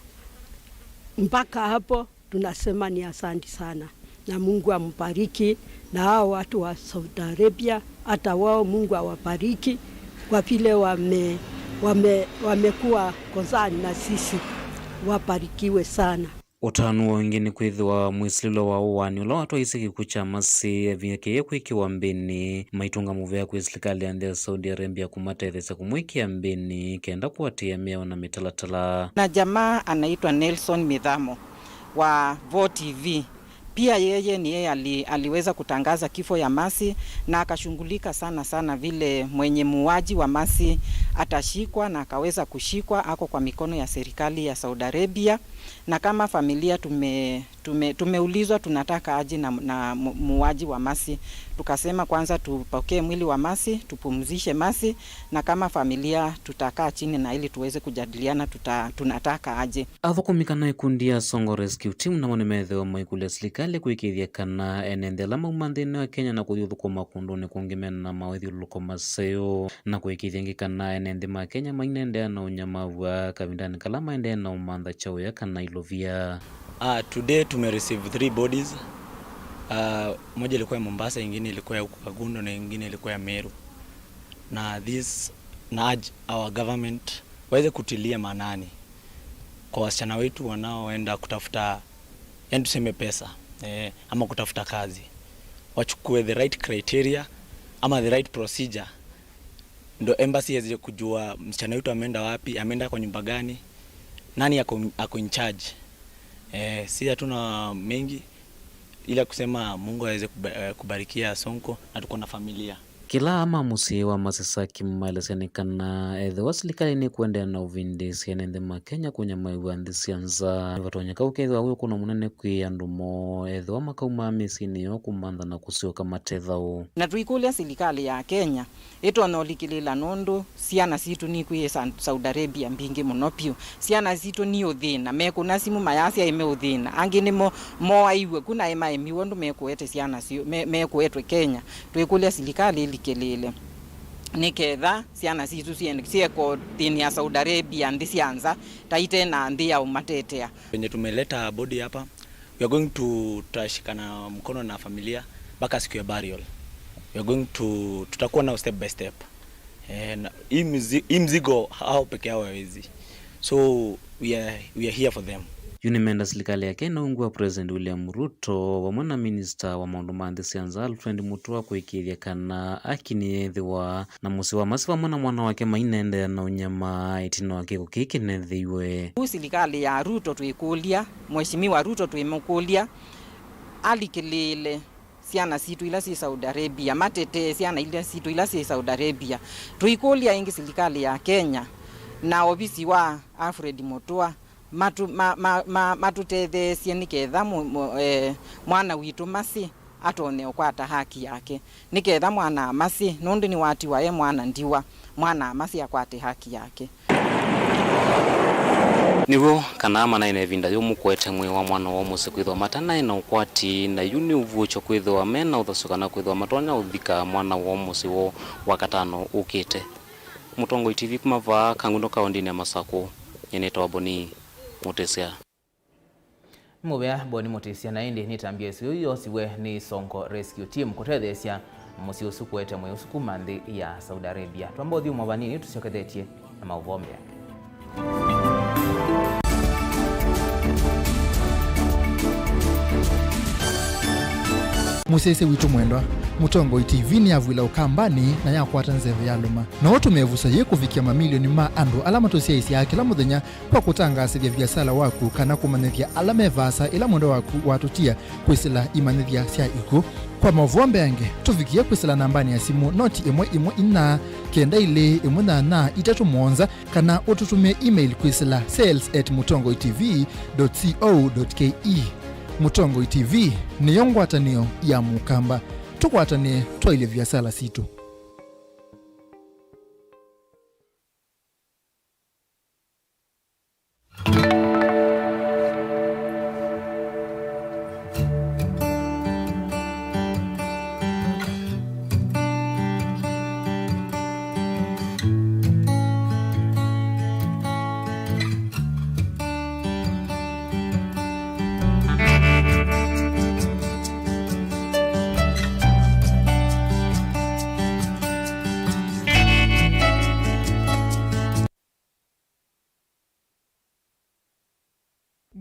mpaka hapo, tunasema ni asanti sana, na Mungu ambariki, na hao watu wa Saudi Arabia, hata wao Mungu awabariki kwa vile wame, wame, wamekuwa concern na sisi. Wabarikiwe sana. Ũtanu woo ĩngĩ nĩ kwĩthĩwa mwĩsilĩlo wa ũaani ũla watwaisye kĩkw'ũ kya Mercy evikĩie kwĩkĩwa mbĩnĩ, maitũnga mũvea kwĩ silikalĩ ya nthĩ ya Saudi Arabia kũmatetheesya kũmwĩkĩa mbĩnĩ kenda kũatĩĩa mĩao na mĩtalatala. Na jamaa anaitwa Nelson Mithamo wa Vo T V. Pia yeye ni yeye ali, aliweza kutangaza kifo ya Mercy na akashughulika sana sana vile mwenye muuaji wa Mercy atashikwa na akaweza kushikwa, ako kwa mikono ya serikali ya Saudi Arabia. Na kama familia tume, tume, tumeulizwa tunataka aje na, na mu-, muuaji wa Mercy. Tukasema kwanza tupokee mwili wa Mercy, tupumzishe Mercy, na kama familia tutakaa chini na ili tuweze kujadiliana tuta, tunataka aje. Athũkũmi kana ĩkundi ya Songo Rescue Team namo nĩmeethĩwa maikũlya silikalĩ kũĩkĩĩthya kana ene nthĩ ala mauma nthĩnĩ wa Kenya na kũthi ũthũkũma kũndũnĩ kũngĩ mena mawĩthyũlũlũko maseo, na kũĩkĩĩthya ĩngĩ kana ene nthĩ ma Kenya mainendeea na ũnyamavw'a kavindanĩ kala maendee na ũmantha kyaũya kana ilovia. Ah, today tume receive three bodies. Ah, moja ilikuwa ya Mombasa, ingine ilikuwa ya huku Kagundo na ingine ilikuwa ya Meru. Na this, na urge our government waweze kutilia maanani kwa wasichana wetu wanaoenda kutafuta, yani tuseme pesa, eh, ama kutafuta kazi. Wachukue the right criteria ama the right procedure, ndo embassy iweze kujua msichana wetu ameenda wapi, ameenda kwa nyumba gani, nani ako, ako in charge. Eh, si hatuna mengi ila kusema Mungu aweze kuba-, eh, kubarikia Sonko na tuko na familia. Kĩla ama mũsyĩ wa Mercy Sakim maelesya nĩ kana ethĩwa silikalĩ nĩkũendeea na ũvindĩĩsya ene nthĩ ma Kenya kũnyamaĩw'a nthĩ sya nza, nĩvatonyeka ũkethĩwa wĩ ũkũno mũnene kwĩ andũ moo ethĩwa makaumaa mĩsyĩnĩ yoo kũmantha na kũsyoka mate thayũ. Na tũikũlya silikalĩ ya Kenya ĩtonya ũlikĩlĩĩla nũndũ syana sitũ nikwĩĩsa Saudi Arabia mbingĩ mũno vyũ. Syana sitũ niũthĩna, mekũna simũ mayasya ĩmeũthĩna. Angĩ nĩmo moaiw'e ku naĩ maemiwe ũndũ mekũete syana syoo, me, mekũetwe Kenya. Twĩkũlya silikalĩ ĩlikĩlĩĩle. nĩ ketha syana sitũ siende-, siekothinĩa Saudi Arabia, nthĩ sya nza, ta ite na nthĩ ya ũmatetea. Venye tumeleta body hapa, we are going to, tutashikana mkono na familia mpaka siku ya burial. We are going to, tutakuwa nao step by step. Eh, na hii mzi-, hii mzigo hao peke yao hawezi. So we are, we are here for them. Yu nĩmenda silikalĩ ya Kenya na ungu wa President William Ruto vamwe na minista wa maũndũ ma nthĩ sya nza Alfred Mutua kũĩkĩĩthya kana haki nĩyĩthĩwa na mũsyĩ wa Masi vamwe na mwana wake maineendeea na ũnyamaa ĩtina wa kĩko kĩĩ kĩnethĩiwe. Kũu silikalĩ ya Ruto twĩkũlya, Mheshimiwa Ruto twĩmũkũlya alikĩlĩĩle syana sitũ ila syĩ Saudi Arabia, matetee syana ila sitũ ila syĩ Saudi Arabia. Tũikũlya ĩngĩ silikalĩ ya Kenya na ovisi wa Alfred Mutua matu-, ma-, ma-, ma-, matũtetheesye nĩ ketha mũ-, mũ-, eh, mwana witũ Masi atonye ũkwata haki yake, nĩ ketha mwana Masi, nũndũ nĩwatiwa e mwana ndiwa, mwana Masi akwate haki yake. Nĩw'o kana manaĩ na ĩvinda yũmũ kũete mwĩĩ wa mwana woo mũsyĩ kwĩthĩwa matanaĩ na ũkwati, na yu nĩ ũvuũkyo kwĩthĩwa me na ũthasyo kana kwĩthĩwa matonya ũthika mwana woo mũsyĩ woo Wakatano ũkĩte. Mũtongoi T V kuma vaa Kangundo kaũndĩnĩ ya Masakũ, nyie nĩtawa Boni Mũtĩsya. Nĩ mũvea Boni Mũtĩsya, na ĩndĩ nĩtambya ĩsio yu yosiwe nĩ Songo Rescue Team kũtetheesya mũsyĩ ũsu kũete mwĩĩ ũsu kuma nthĩ ya Saudi Arabia. Twamba ũthyũmũa vanini tũsyokethetye na maũvoo mbeange. Mũsyaĩĩsya witũ mwendwa, Mũtongoi T V nĩyavw'ĩla Ũkambanĩ na yakwata nzeve ya lũma. No ũtũme ĩvuso yĩĩ kũvikĩa mamilioni ma andũ ala matũsyaĩĩsyaa kĩla mũthenya kwa kũtangaasĩthya viasala waku kana kũmanyĩthya ala me vaasa ĩla mwendwa waku watũtia kwĩsĩla imanyĩthya sya ikw'ũ. Kwa maũvoo mbeange, tũvikĩe kwĩsĩla nambanĩ ya simũ noti ĩmwe ĩmwe inya kenda ilĩ ĩmwe nyanya itatũ mũonza, kana ũtũtũmĩe email kwĩsĩla sales at mũtongoi T V dot co dot K E. Mũtongoi T V nĩyo ngwatanĩo ya Mũkamba. Tũkwatanĩe twaĩlye viasala sitũ.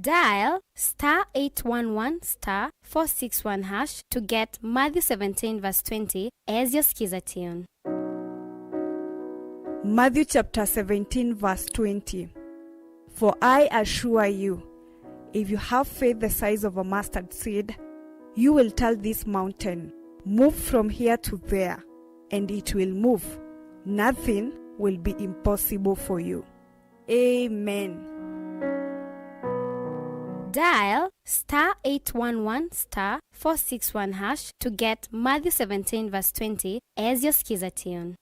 Dial star eight one one star four six one hash to get Matthew seventeen verse twenty as your skiza tune. Matthew chapter seventeen verse twenty. For I assure you, if you have faith the size of a mustard seed, you will tell this mountain, "Move from here to there," and it will move. Nothing will be impossible for you. Amen. Dial star eight one one star four six one hash to get Matthew seventeen verse twenty as your skiza tune.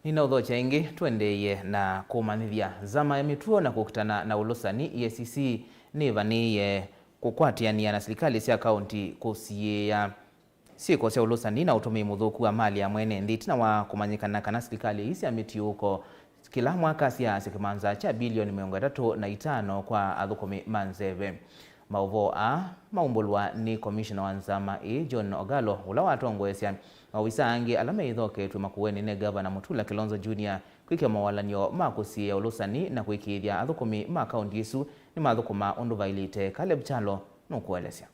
Nĩnaũthokya ĩngĩ, tũendeeye na kũmanyĩthya. Nzama ya mĩtuo na kũkitana na ũlũsani, E A C C, nĩvanĩĩe kũkwatĩanĩa na silikalĩ sya kaũnti kũsiĩĩa syĩko sya ũlũsani na ũtũmĩi mũthũku wa mali ya mwene nthĩ, ĩtina wa kũmanyĩkana kana silikalĩ ii sya mĩtiũũko kĩla mwaka syaasya kĩmanza kya bilioni mĩongo ĩtatũ na itano kwa athũkũmi ma nzeve. Maũvoo aa maumbũlwa nĩ komishona wa nzama ĩĩ, John Ogalo, ũla watongoesya maovisa angĩ ala meĩthoketw'e Makueni nĩ Gavana Mutula Kilonzo Junior kwĩkĩa mawalany'o ma kũsiĩĩa ũlũsani na kũĩkĩĩthya athũkũmi ma kaũnti ĩsu nĩmathũkũma ũndũ vaĩlĩte. Caleb Kyalo nũkũelesya.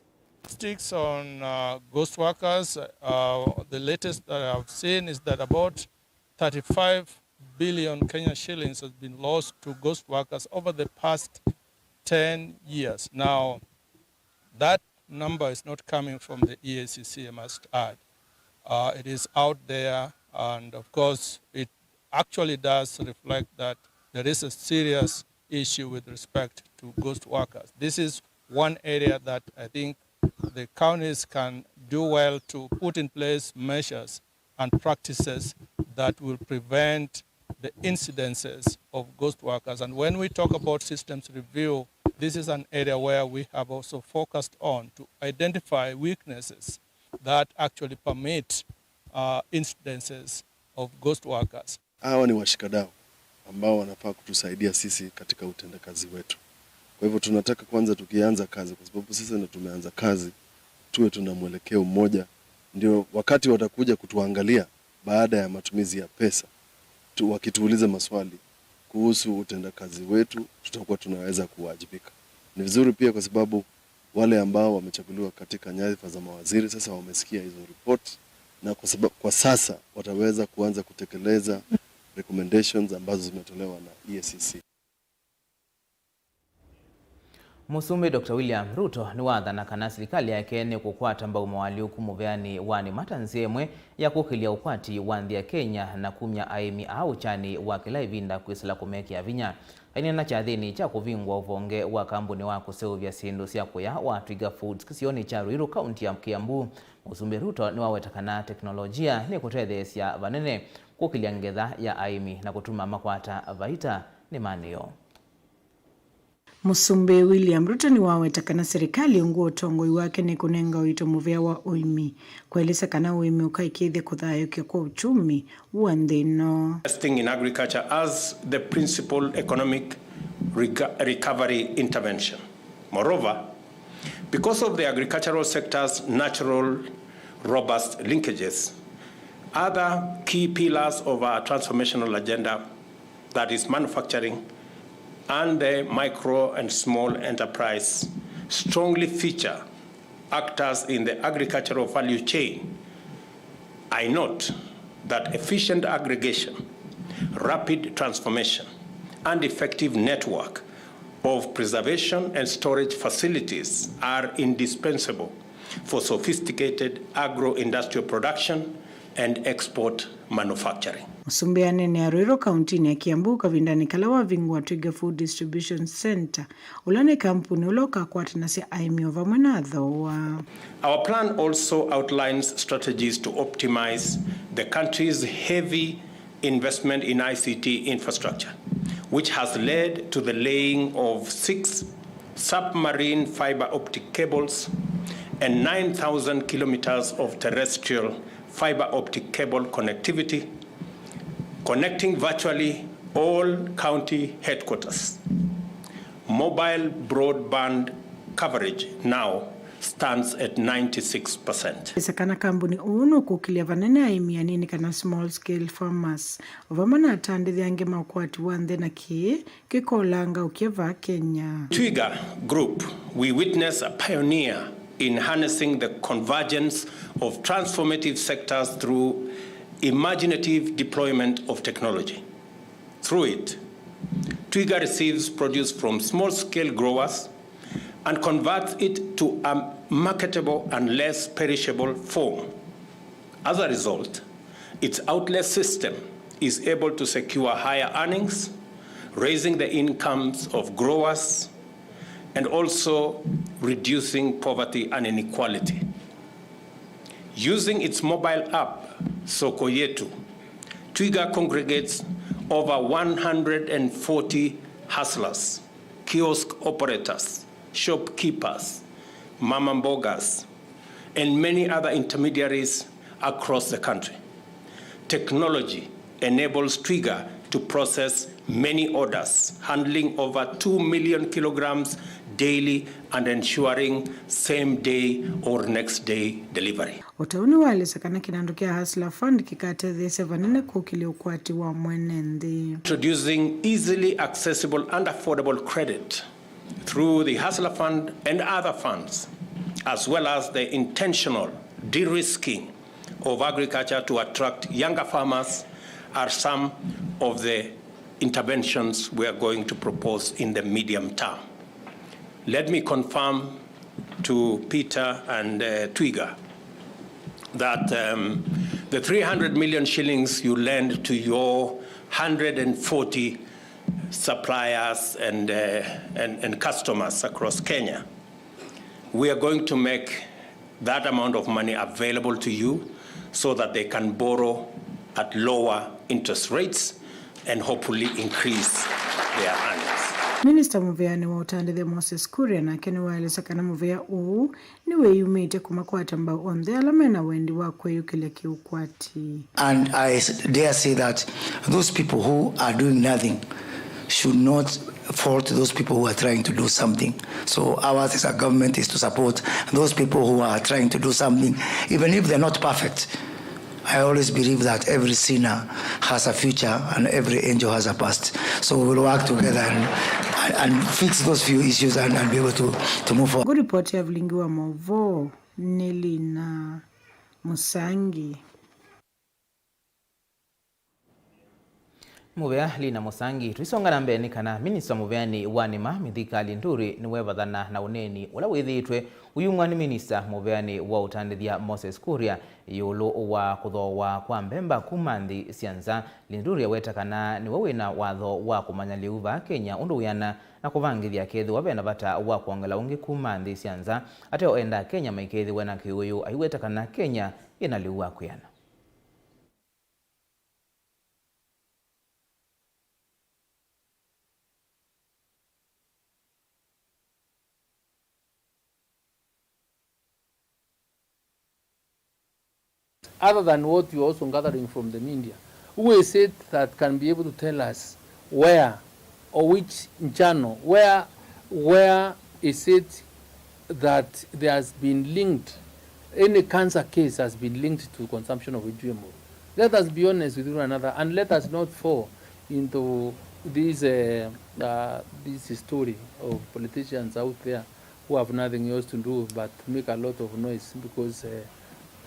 Statistics on, uh, ghost workers, uh, the latest that I've seen is that about thirty-five billion Kenya shillings has been lost to ghost workers over the past ten years. Now, that number is not coming from the E A C C, I must add. Uh, it is out there, and of course, it actually does reflect that there is a serious issue with respect to ghost workers. This is one area that I think the counties can do well to put in place measures and practices that will prevent the incidences of ghost workers. And when we talk about systems review, this is an area where we have also focused on to identify weaknesses that actually permit uh, incidences of ghost workers. Hawa ni washikadau ambao wanafaa kutusaidia sisi katika utendakazi wetu. Kwa hivyo tunataka kwanza, tukianza kazi, kwa sababu sisi ndio tumeanza kazi, tuwe tuna mwelekeo mmoja, ndio wakati watakuja kutuangalia baada ya matumizi ya pesa tu, wakituuliza maswali kuhusu utendakazi wetu, tutakuwa tunaweza kuwajibika. Ni vizuri pia kwa sababu wale ambao wamechaguliwa katika nyadhifa za mawaziri sasa wamesikia hizo report, na kwa sababu, kwa sasa wataweza kuanza kutekeleza recommendations ambazo zimetolewa na E A C C. Mũsumbĩ Doctor William Ruto nĩwathana kana silikalĩ yake nĩkũkwata mbau moalyũku mũveanĩ wa nĩma ta nzĩa ĩmwe ya kũkĩlya ũkwati wa nthĩ ya Kenya na kumya aĩmi aa ũkyanĩ wa kĩla ĩvinda kwĩsĩla kũmekĩa vinya. Aineena kyathĩnĩ kya kũvingũa ũvonge wa kambuni wa kũseũvya syĩndũ sya kũya wa Twiga Foods kĩsionĩ kya Ruiru, kaunti ya Kiambu, Mũsumbĩ Ruto nĩwaweta kana teknolojia nĩkũtetheesya vanene kũkĩlya ngetha ya aĩmi na kũtuma makwata vaita nĩmanĩ yoo. Mũsumbĩ William Ruto nĩwaweta kana serikali ungu wa ũtongoi wake nĩkũnenga ũito mũvea wa ũĩmi, kũelesya kana ũĩmi ũkaĩkĩĩthya kũthayũũkya kwa uchumi wa nthĩ ĩno. Investing in agriculture as the principal economic reca-, recovery intervention. Moreover, because of the agricultural sector's natural, robust linkages, other key pillars of our transformational agenda, that is manufacturing, and the micro and small enterprise strongly feature actors in the agricultural value chain. I note that efficient aggregation, rapid transformation, and effective network of preservation and storage facilities are indispensable for sophisticated agro-industrial production and export manufacturing. Mũsumbĩ aneenea Ruiru kauntinĩ ya Kiambu kavindanĩ kala wavingũa Twiga Food Distribution Centre, ũla nĩ kambuni ũla ũkakwatanasya aĩmi o vamwe na athooa. Our plan also outlines strategies to optimize the country's heavy investment in I C T infrastructure, which has led to the laying of six submarine fiber optic cables and nine thousand kilometers of terrestrial fiber optic cable connectivity, connecting virtually all county headquarters. Mobile broadband coverage now stands at ninety-six percent. Ĩsa kana kambuni ũũ nũkũkĩlya vanene aĩmi anini kana small scale farmers, o vamwe na atandĩthya angĩ ma ũkwati wa nthĩ na kĩĩ kĩkolanga ũkye va Kenya. Twiga Group, we witness a pioneer in harnessing the convergence of transformative sectors through imaginative deployment of technology. Through it, Twiga receives produce from small-scale growers and converts it to a marketable and less perishable form. As a result, its outlet system is able to secure higher earnings, raising the incomes of growers and also reducing poverty and inequality. Using its mobile app, Soko Yetu, Twiga congregates over one hundred and forty hustlers, kiosk operators, shopkeepers, mama mbogas, and many other intermediaries across the country. Technology enables Twiga to process many orders, handling over two million kilograms daily and ensuring same day or next day delivery. Ũtau nĩwaelesya kana kĩnandũ kya Hustler Fund kĩkatetheesya vanene kũkĩlya ũkwati wa mwene nthĩ. Introducing easily accessible and affordable credit through the Hustler Fund and other funds, as well as the intentional de-risking of agriculture to attract younger farmers are some of the interventions we are going to propose in the medium term. Let me confirm to Peter and, uh, Twiga that, um, the three hundred million shillings you lend to your hundred and forty suppliers and, uh, and, and customers across Kenya, we are going to make that amount of money available to you so that they can borrow at lower interest rates and hopefully increase their earnings. Minista mũvĩanĩ wa ũtandĩthya Moses Kuria nake nĩwaelesya kana mũvĩa ũũ nĩwĩyumĩtye kũmakwata mbau onthe ala mena wendi wa kwĩyũkĩlya kĩũkwati. And I s- dare say that those people who are doing nothing should not fault those people who are trying to do something. So ours as a government is to support those people who are trying to do something, even if they're not perfect. I always believe that every sinner has a future and every angel has a past. So we will work together and, and, and fix those few issues and, and be able to, to move forward. Ngũ report ya vilingi wa mauvoo nĩ Lina Musangi. Mũvea Lina Musangi. Tũisonga na mbee nĩ kana minista mũveanĩ wa nĩma Mithika Linturi nĩwevathana na ũneeni ũla wĩthĩĩtwe ũyumw'a nĩ minista mũveanĩ wa ũtandĩthya Moses Kuria ĩũlũ wa kũthooa kwa mbemba kuma nthĩ sya nza. Linturi aweta kana nĩwe wĩna watho wa kũmanya lĩu vaa Kenya ũndũ wĩana na kũvangĩthya kethĩwa vena vata wa kwongela ũngĩ kuma nthĩ sya nza. Ateo enda Kenya maikethĩwe na kĩũĩũ aiweta kana Kenya yĩna lĩu wa kwĩana. Other than what you are also gathering from the media, who is it that can be able to tell us where or which channel, where, where is it that there has been linked, any cancer case has been linked to consumption of G M O. Let us be honest with one another and let us not fall into this, uh, uh, this story of politicians out there who have nothing else to do but make a lot of noise because, uh,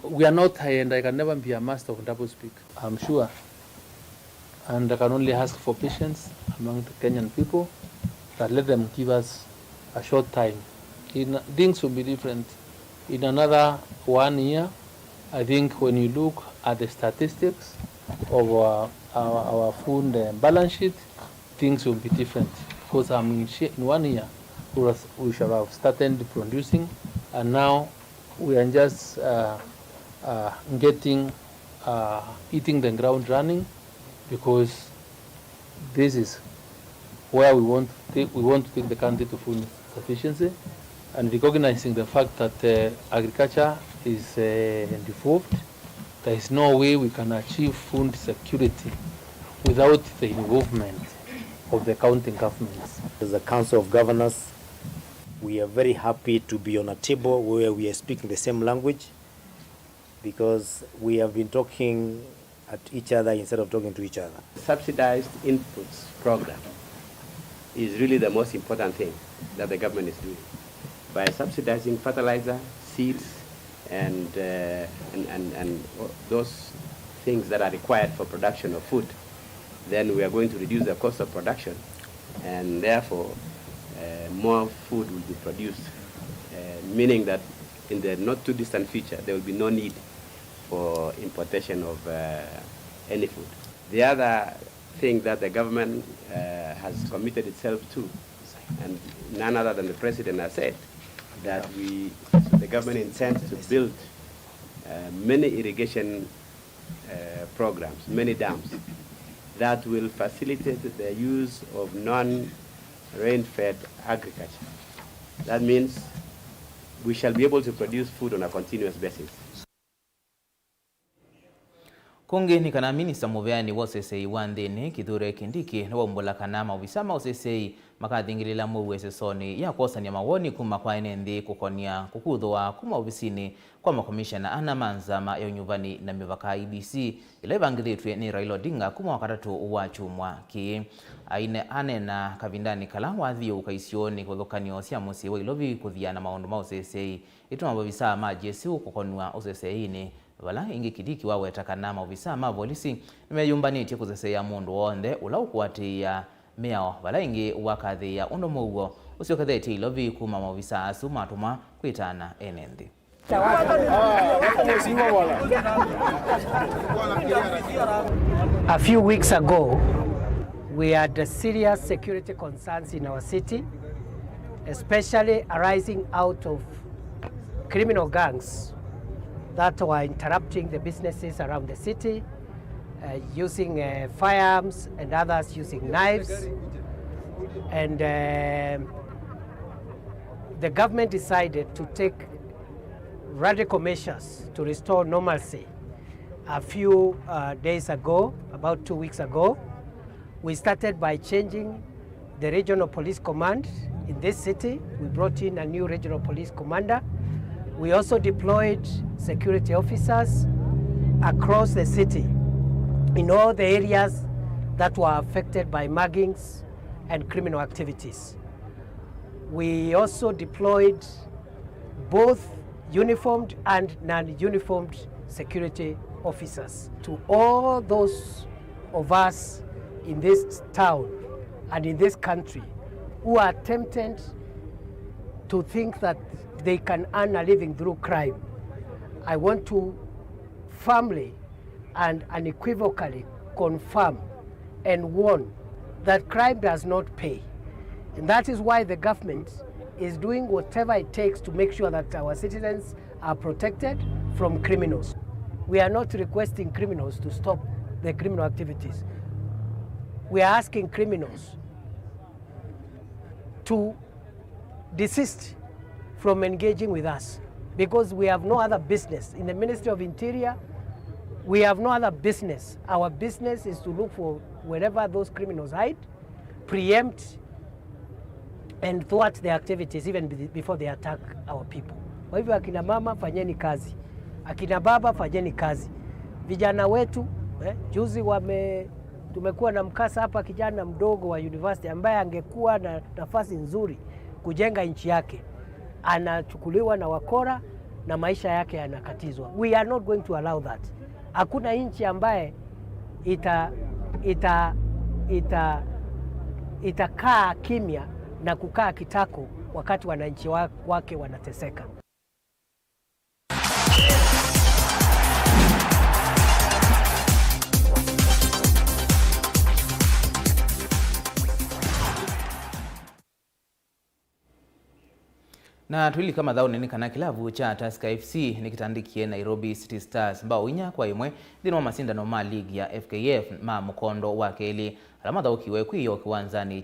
we are not high and I can never be a master of double speak. I'm sure and I can only ask for patience among the Kenyan people, that let them give us a short time. In, things will be different. In another one year, I think when you look at the statistics of our, our, our food, uh, balance sheet, things will be different because I'm in, in one year we, was, we shall have started producing, and now we are just, uh, uh, getting, uh, hitting the ground running because this is where we want to take, we want to take the country to full sufficiency, and recognizing the fact that, uh, agriculture is, uh, devolved, there is no way we can achieve food security without the involvement of the county governments. As a Council of Governors, we are very happy to be on a table where we are speaking the same language, because we have been talking at each other instead of talking to each other. Subsidized inputs program is really the most important thing that the government is doing. By subsidizing fertilizer, seeds, and, uh, and, and, and those things that are required for production of food, then we are going to reduce the cost of production, and therefore, uh, more food will be produced, uh, meaning that in the not too distant future, there will be no need for importation of, uh, any food. The other thing that the government, uh, has committed itself to, and none other than the president has said, that we, the government intends to build, uh, many irrigation, uh, programs, many dams that will facilitate the use of non-rain-fed agriculture. That means we shall be able to produce food on a continuous basis. Kũngĩ nĩ kana minista mũveanĩ wa ũseseĩ wa nthĩnĩ Kithure Kindiki nĩwaumbũla kana maovisa ma ũseseĩ makathingĩlĩla mũuo ĩsesonĩ ya kwosany'a mawoni kuma kwa ene nthĩ kũkonia kũkuthũwa kuma ovisinĩ kwa makomishena ana ma nzama ya ũnyuvani na mĩvaka, E B C, ĩla ĩvangĩthĩtw'e nĩ Raila Odinga kuma Wakatatũ wa kyumwa kĩĩ. Aine-, aneena kavindanĩ kala wathiũũka isionĩ kĩvathũkany'o sya mũsyĩ wa Ilovi kũthiana maũndũ ma ũseseĩ, ĩtuma maovisaa ma G S U kũkonw'a ũseseĩnĩ, vala ĩngĩ Kindiki waweta kana maovisaa ma volisi nĩmeyũmbanĩtye kũseseea mũndũ w'onthe ũla ũkũatĩĩa mĩao, vala ĩngĩ wakathĩĩa ũndũ mũuo ũsyokethetye Ilovi kuma maovisaa asu matũmwa kwĩtana ene nthĩ. A few weeks ago, we had serious security concerns in our city, especially arising out of criminal gangs that were interrupting the businesses around the city uh, using uh, firearms and others using knives. And uh, the government decided to take radical measures to restore normalcy a few uh, days ago, about two weeks ago. We started by changing the regional police command in this city. We brought in a new regional police commander. We also deployed security officers across the city in all the areas that were affected by muggings and criminal activities. We also deployed both uniformed and non-uniformed security officers. To all those of us in this town and in this country who are tempted to think that they can earn a living through crime, I want to firmly and unequivocally confirm and warn that crime does not pay. And that is why the government is doing whatever it takes to make sure that our citizens are protected from criminals. We are not requesting criminals to stop the criminal activities. We are asking criminals to desist from engaging with us because we have no other business. In the Ministry of Interior, we have no other business. Our business is to look for wherever those criminals hide, preempt and thwart their activities even be- before they attack our people. Kwa hivyo, akina mama, fanyeni kazi. Akina baba, fanyeni kazi. Vijana wetu eh, juzi wame tumekuwa na mkasa hapa, kijana mdogo wa university ambaye angekuwa na nafasi nzuri kujenga nchi yake anachukuliwa na wakora na maisha yake yanakatizwa. We are not going to allow that. Hakuna nchi ambaye ita ita ita itakaa kimya na kukaa kitako wakati wananchi wa, wake wanateseka. Na twĩlika mathaũnĩ nĩ kana kĩlavu kya Tusker F C nĩkĩtandĩkie Nairobi City Stars mbao inya kwa ĩmwe nthĩnĩ wa masindano ma ligi ya F K F ma mũkondo wa kelĩ ala mathaũkiwe kwĩ yo kĩwanzanĩ